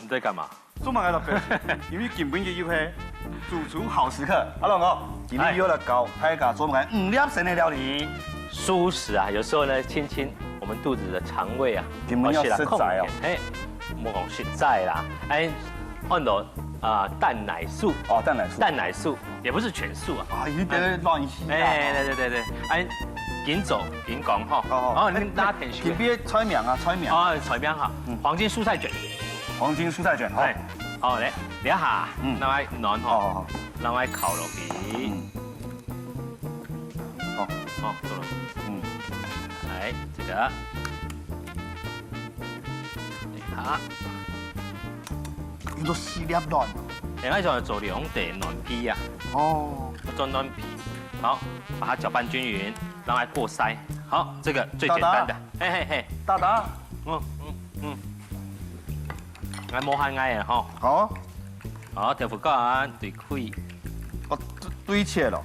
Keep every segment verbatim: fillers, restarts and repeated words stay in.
你在幹嘛？做麼个特別？因為今晡日又係主廚好食客，阿龍哥，今日又來教大家做麼个五粒星个料理。素食啊，有時候呢，清清我們肚子的腸胃啊，今晡日要食齋哦。嘿，莫講食齋啦，哎，很多啊，蛋奶素，哦，蛋奶素，蛋奶素也不是全素啊，啊，有點亂七八糟。哎，對對對對，哎，緊走緊講哈，哦，哦，你拿點心，特別菜名啊，菜名，哦，菜名哈，黃金蔬菜卷。 黃金蔬菜卷，好。哎，好，來，這下，嗯，拿來卵吼，好好好，拿來敲落去。嗯，好，好，做了。嗯，來，這個，等一下，用做四粒卵。等下想做兩塊卵皮啊，哦，做卵皮，好，把它攪拌均勻，讓它過篩。好，這個最簡單的，嘿嘿嘿，大大，嗯嗯嗯。 𠊎無閒𠊎个吼。好。好，豆腐乾啊，對開。哦，對切咯。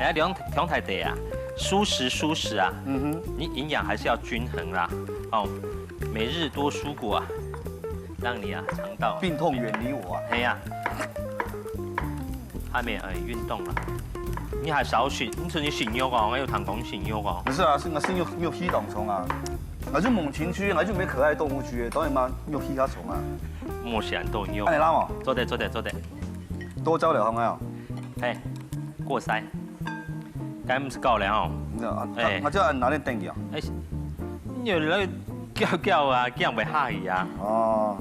哎，兩兩大垤啊，蔬食蔬食啊，嗯哼，你營養還是要均衡啦。哦，每日多蔬果啊，讓你啊腸道啊，病痛遠離我啊。哎呀，還沒有哎運動啊，你還少食，你說你食肉哦，還有糖講食肉哦。不是啊，是我是肉肉系當中啊。 𠊎就猛禽區，𠊎就毋係可愛動物區，當然嘛，肉皮較重啊。莫想動物。哎，拉嘛，做得做得做得。多交流好無？嘿，過篩，該毋係夠了哦。那啊，哎，那就拿來等一下。哎，你有那个叫叫啊，叫袂下去啊。哦，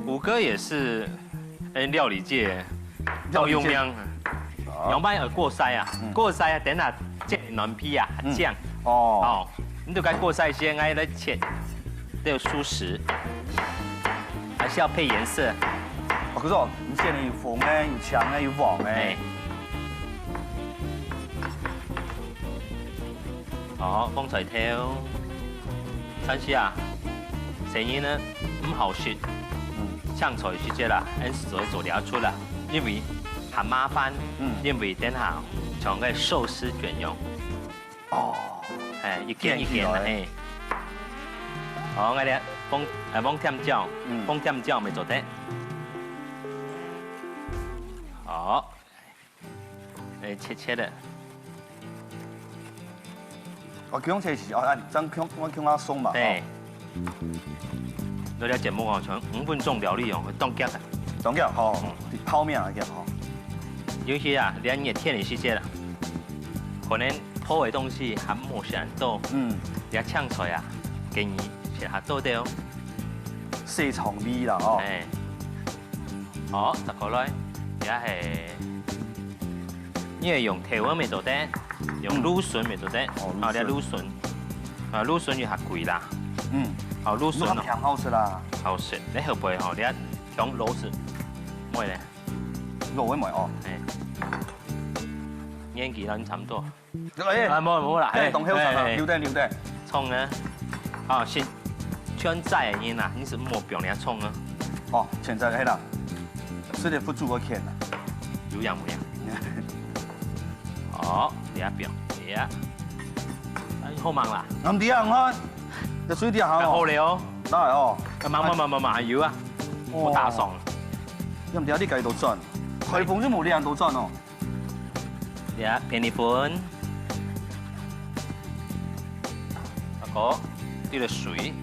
虎哥也是，哎，料理界 當有名。仰般愛過篩啊，過篩啊，等下切卵皮啊，這樣。哦，你就該過篩先，愛來切，這有蔬食，還是要配顏色。哦，可是哦，你切的有紅的，有青的，有黃的。哎。 哦，放菜頭。但是啊，細人呢，毋好食，嗯，青菜時節啦，恁時就會做了出啦，因為還麻煩，嗯，因為等下像个壽司卷樣，哦，哎，一件一件的，捲起來，嘿。好，𠊎來放，哎，放甜椒，嗯，放甜椒乜做得。好。 哎，切切的。哦，佢用切絲，哦，啊，恁樣用用較鬆嘛，對。哦。這條節目哦，像五分鐘料理哦，當遽个。當遽，吼，泡麵來遽，吼。尤其啊，連熱天个時節啦，可能泡个東西還無想到，嗯，這青菜啊，建議切下多點哦。細腸胃啦，哦。哎。 好，再過來，這係，你係用豆粉乜做得，用蘆筍乜做得，哦，啊，這蘆筍，啊，蘆筍又較貴啦。嗯，啊，蘆筍哦，有較甜好食啦。好食，你後背吼，你愛用蘆筍，妹咧，蘆筍妹哦，哎，年紀啦，你差不多。 哎，啊，無無啦，哎，當後生啊，哎，留等留等。蔥啊，啊，係全齋个人啊，你係莫放這蔥啊。哦，全齋个啦，食得不足个錢啊。有影無影？哦，你也放，你啊，啊，你好忙啦。俺毋知啊，看，這水底下哦。好了哦。哪會哦？啊，慢慢慢慢慢，有啊，哦，我打爽了。要毋知你家己都轉，颱風就無你都轉哦。 呀，片栗粉，啊，過，滴了水，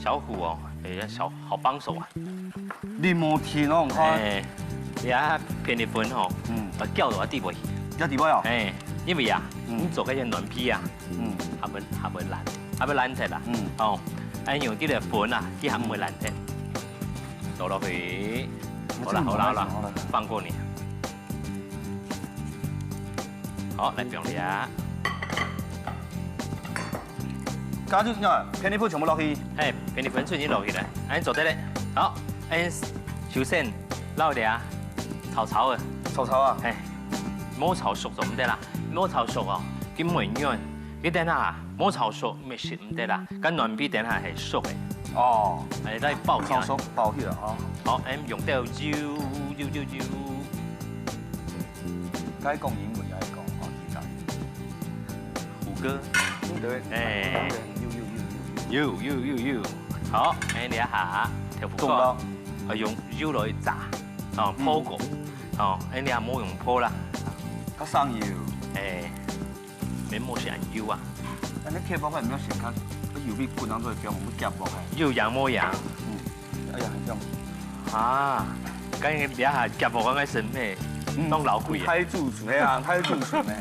小火哦，哎呀，小，好幫手啊。你無停哦，你看。哎，呀，片栗粉吼，嗯，啊，攪到啊底背去。要底背哦。哎，因為啊，嗯，你做該些卵皮啊， 嗯，還會還會爛，還會爛忒啦。嗯，哦，愛用這個粉啊，佢還會爛忒。倒落去，好啦好啦好啦，放過你。好，來放這。加入啊，片栗粉全部落去。嘿，片栗粉全部落去咧，恁樣做得咧。好，恁樣首先落這炒炒啊，炒炒啊，嘿，無炒熟就毋得啦，無炒熟哦，佢毋會軟。 你等下無炒熟，乜食毋得啦，該卵皮等下係熟个。哦，哎，來爆起來。炒熟爆起來哈。好，哎，用到油，油，油，油。該講英文還係講華語？虎哥。對。哎。油，油，油，油，油。有有有有，好，哎，這下豆腐乾，中了。愛用油來炸，哦，嗯。烰過，哦，哎，這下無用烰啦，較省油。哎，免無時間油啊。哎，你鐵鑊个毋要先看，油會滾上去，不要我們夾鑊个。有影無影？嗯，哎呀，很香。啊，剛剛這下夾鑊个該聲咩，嗯，當老鬼啊。太主廚，哎呀，太主廚呢。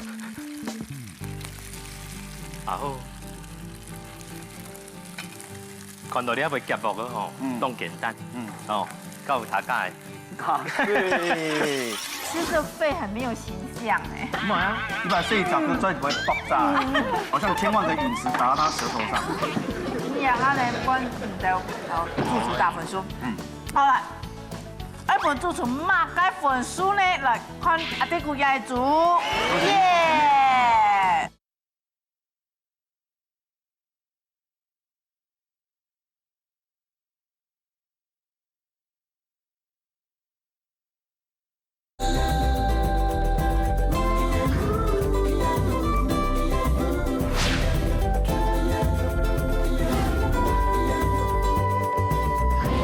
啊好。 看到你愛夾鑊个吼，嗯。當簡單。嗯。哦，教大家个。啊，對。吃這肺很沒有形象哎。你把這一掌就抓起來爆炸，好像千萬个隕石打到他舌頭上。你讓他來幫你的，呃，主廚打分數。嗯。好了，愛分主廚麼个分數呢？來看阿弟牯爺个組。耶！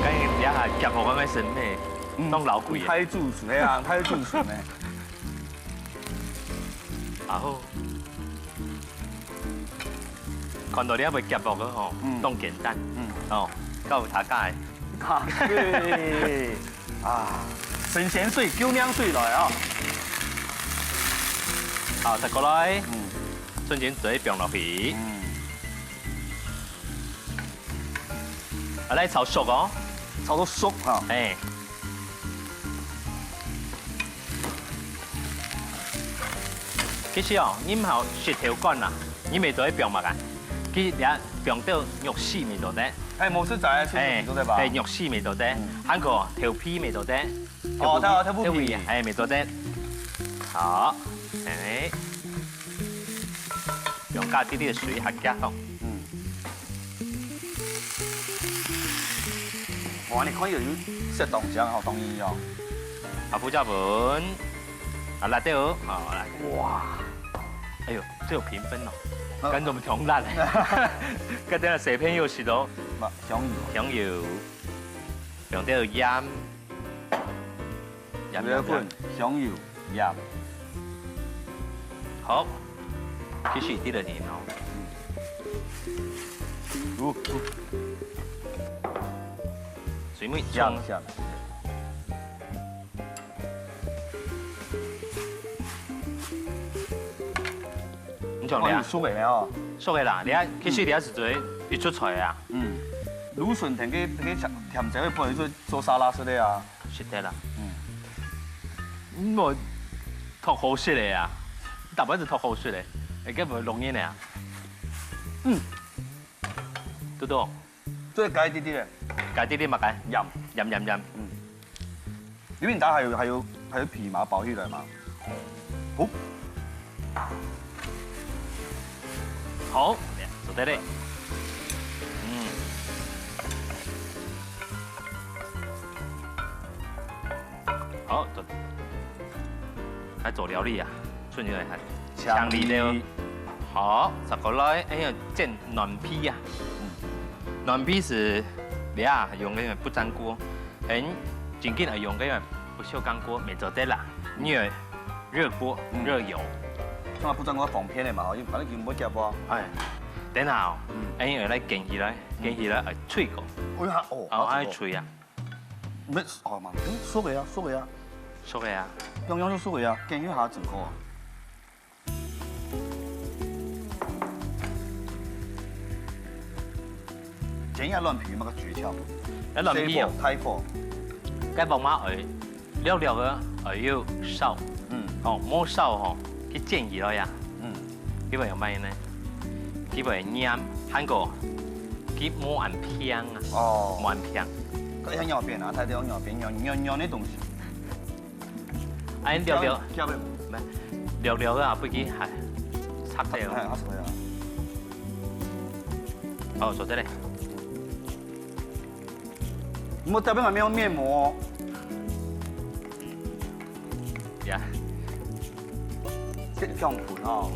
剛剛這下夾鑊个該聲咩，嗯，當老鬼啊。太主廚，哎呀，太主廚呢。啊好。 看到你愛夾鑊个吼，嗯。當簡單。嗯。哦，教大家个。啊，對。啊，神仙水、九娘水來啊。好，再過來。嗯。春捲水放落去。嗯。啊，來炒熟哦。炒到熟哈。哎。 其實哦，你毋好食豆乾啦，你乜做得放麼个？其實你愛放到肉絲乜做得。哎，無食齋个，哎，對吧？哎，肉絲乜做得，嗯。還有豆皮乜做得。哦，豆腐皮。豆腐皮，哎，乜做得。好，哎。 用加滴滴个水下加落。嗯。哇，你看有，有色當香，好當意哦。啊，胡椒粉，啊，辣椒，好，來。哇。哎喲，這有評分哦。嗯。跟著我們同辣的。跟這個小朋友食哦。嘛，香油。香油。用這個鹽。 鹽，鹽，鹽。胡椒粉、香油、鹽。好，繼續滴落去哦。嗯。有，有。水分沖。香，香。你像這樣。哦，有熟个了哦。熟个啦，你看，其實你還係做得一出菜啊。嗯。蘆筍同該，該甜，甜椒个本來就做沙拉食个啊。 食得啦。嗯。嗯，𠊎忒好食了啊！逐擺就忒好食了，會該會弄人个啊？嗯。對不對？再加一滴滴个。加一滴滴嘛，加。鹽。鹽，鹽，鹽。嗯。裡面它還有，還有，還有皮嘛，包起來嘛。好。好，做得了。嗯。 好，做，來做料理啊，出去來看。強力的哦。強力。好，再過來，哎呀，煎卵皮啊。嗯。卵皮係，你啊，用該个不粘鍋，很正經愛用該个不鏽鋼鍋，乜做得啦。你愛熱鍋，嗯。熱油。這樣不粘鍋方便个嘛，吼，因為反正佢毋會夾啊。哎，等下哦，嗯。哎，來捲起來，嗯。捲起來，哎，脆口。哎呀，哦，哦，好，哎，脆啊。 毋係，哦嘛，嗯，熟个啊，熟个啊。熟个啊。樣樣都熟个啊，煎一下整個啊。煎一下卵皮有麼个訣竅？該卵皮哦。細火、大火。該鑊嘛愛略略个，愛有燒。嗯。哦，無燒吼，去煎起來呀。嗯。 佢會有麼个呢？佢會黏，還過佢無恁平啊，哦。無恁平。佢愛咬邊啊，佢愛咬邊，咬，咬，咬那東西。哎，略略，咬，咬邊。毋係，略略啊，不過還拆掉。哎，哎，好，好。哦，做得嘞。 我這邊還沒有面膜。呀。這香粉哦。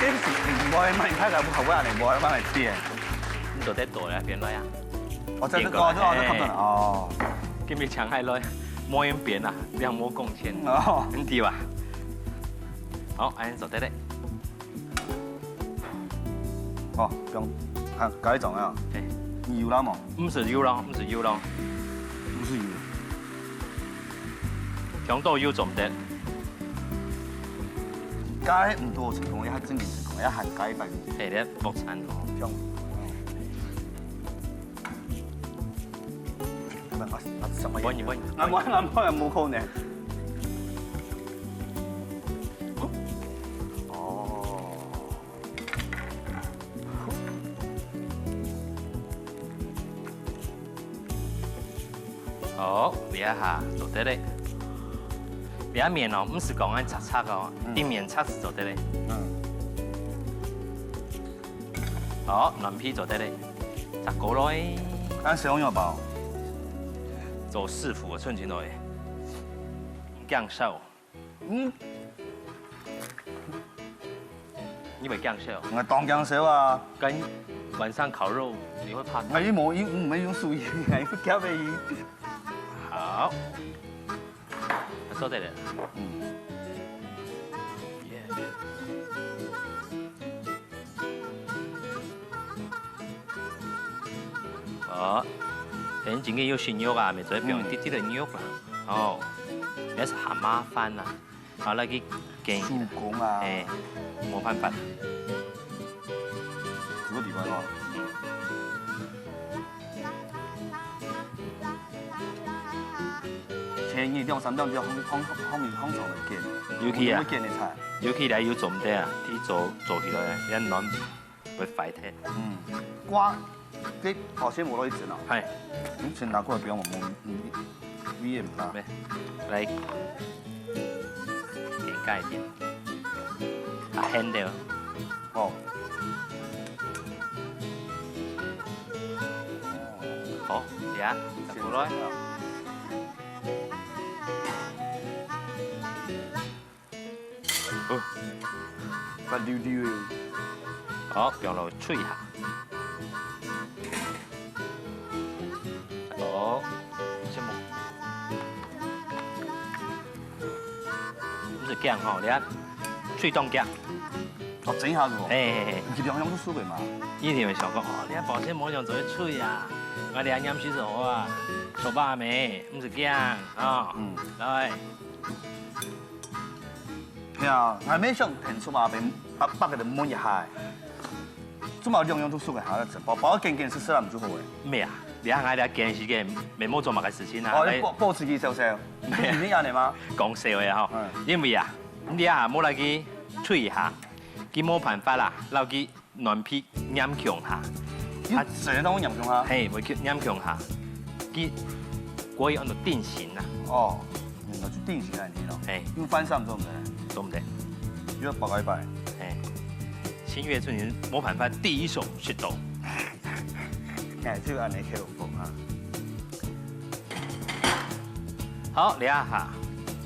無愛買，大家不好不然呢，無愛買點。你做得倒來，邊來啊。哦，這個，這個，這個，這個，哦。今日搶海來，無人邊啊，兩無貢獻。哦。你知吧？好，恁樣做得嘞。哦，用，看，該種啊。嘿。你有啦無？毋使油咯，毋使油咯。毋使油。 香到油做毋得。該毋多成功，也還真正成功，也還該一擺。嘿，你目前哦。香。啊，啊，什麼？問你，問你。俺無，俺無，俺無可能。哦。 好，這下做得嘞。這面哦，毋使講恁赤赤哦，嗯。一面赤就做得嘞。嗯。好，卵皮做得嘞，炸過來。恁小朋友包。做師傅个純情哦，驚燒。 嗯。你會驚燒？我當驚燒啊！跟晚上烤肉，你會怕？哎，無，因為無水，哎，會驚个。好，收起來。嗯。耶。好，等陣間有食肉啊，咪做得放一滴滴个肉啦。哦，也係還麻煩啦。 好，來去揀。手工啊。哎，無辦法。有个地方哦。前一兩三點就放，放，放，放長來揀。尤其啊。有揀个菜。尤其來有做毋得啊，你做，做起來，你很難。 會壞忒。嗯，瓜，這保鮮膜都一整哦。嗨。你先拿過來給我，我們，嗯，V M啊。來，來，給蓋一點。啊，很掉。哦。好，呀，再過來。 哦，滑溜溜个。好，放落去炊下。哦，這麼，毋使驚吼，你看，炊當驚。哦，整一下子哦。嘿嘿嘿。你兩樣都熟个嘛？一定會想講，哦，你看保鮮膜用做得炊啊，我這樣黏時就好啊，手把妹，毋使驚啊。嗯。來。 係啊，𠊎乜想聽出阿伯，阿伯个問一下，做麼兩樣都熟个下，包包揀揀食食啊，毋就好个？毋係啊，你看𠊎這揀時間，乜無做麼个事情啊。哦，你保保持佢燒燒，你恁樣嘛？講笑个吼，嗯。因為啊，你啊，無來去炊一下，佢無辦法啦，摎佢 卵皮黏共下。又啊，真个黏共下？嘿，會去黏共下。佢國語安到定型啊。哦，原來就定型啊，你咯。嘿。用翻上做毋得呢？做毋得。又要包一擺。嘿。新月春天無辦法，第一手食到。哎，就恁樣口風啊。好，這下，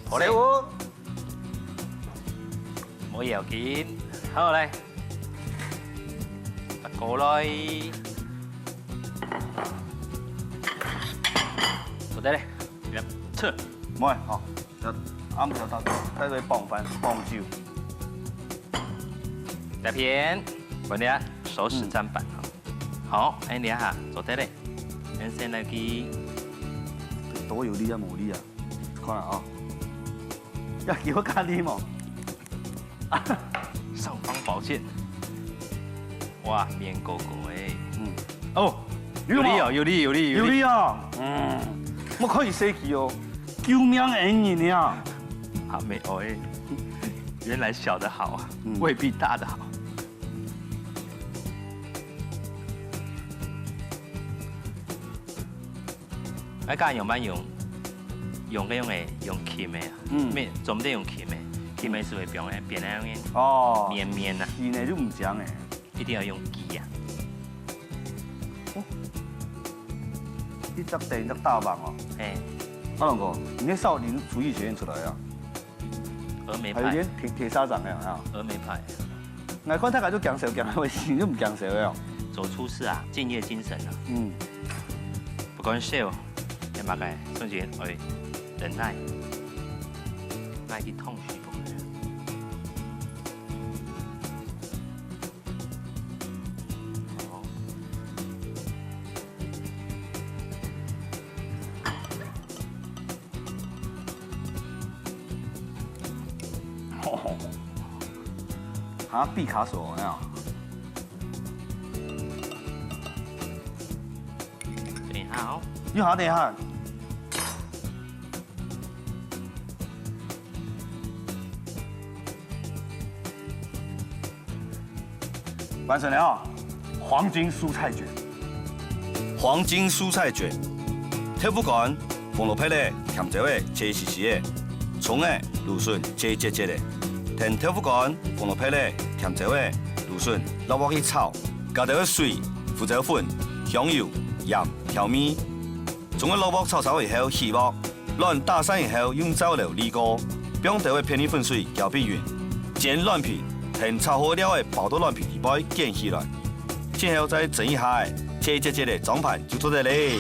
好嘞。師傅。 無要緊。好，來。再過來。做得咧，來，切。無，好，這暗條到，再來傍飯，傍酒。這片，分你啊，熟食砧板哈。好，哎，你看哈，做得咧。先先來去。都有理啊，無理啊，看啊，哦。要給我咖哩無？ 尚方寶劍。哇，綿膏膏欸。嗯。哦，有理哦，有理，有理，有理。有理哦。嗯，我可以洗佢哦，救命恩人呀。啊，沒有欸，原來小的好啊，嗯。未必大的好。 哎，該用毋用？用个用个，用撳个啊。嗯。咩，做毋得用撳个，撳个係會變个，變个樣个。哦。綿綿啊。撳个就毋靚欸。一定要用鋸啊。哦。一隻等一隻大棒哦。嘿。阿龍哥，你那少林廚藝學院出來啊？峨眉派。還有點鐵，鐵砂掌那樣啊。峨眉派。𠊎看大家都驚燒，驚到會死，你都毋驚燒个哦。做廚師啊，敬業精神啊。嗯。不管燒，也嘛个，甚至愛忍耐，愛去痛苦。哦。 哈，畢卡索有沒有？等一下哦。你好，等一下。 完成了哦，黃金蔬菜捲。黃金蔬菜捲，豆腐乾、紅蘿蔔仔、甜椒仔切細細仔，蔥仔、蘆筍切節節仔，添豆腐乾、紅蘿蔔仔、甜椒仔、蘆筍落鑊去炒，加兜仔水、胡椒粉、香油、鹽調味。 將个蘿蔔炒熟以後起鑊，卵打散以後用燥料瀝過，放兜仔片栗粉水攪拌勻，煎卵皮，等炒好个料仔包到卵皮底背捲起來，最後再蒸一下仔，切一節節仔裝盤就做得咧。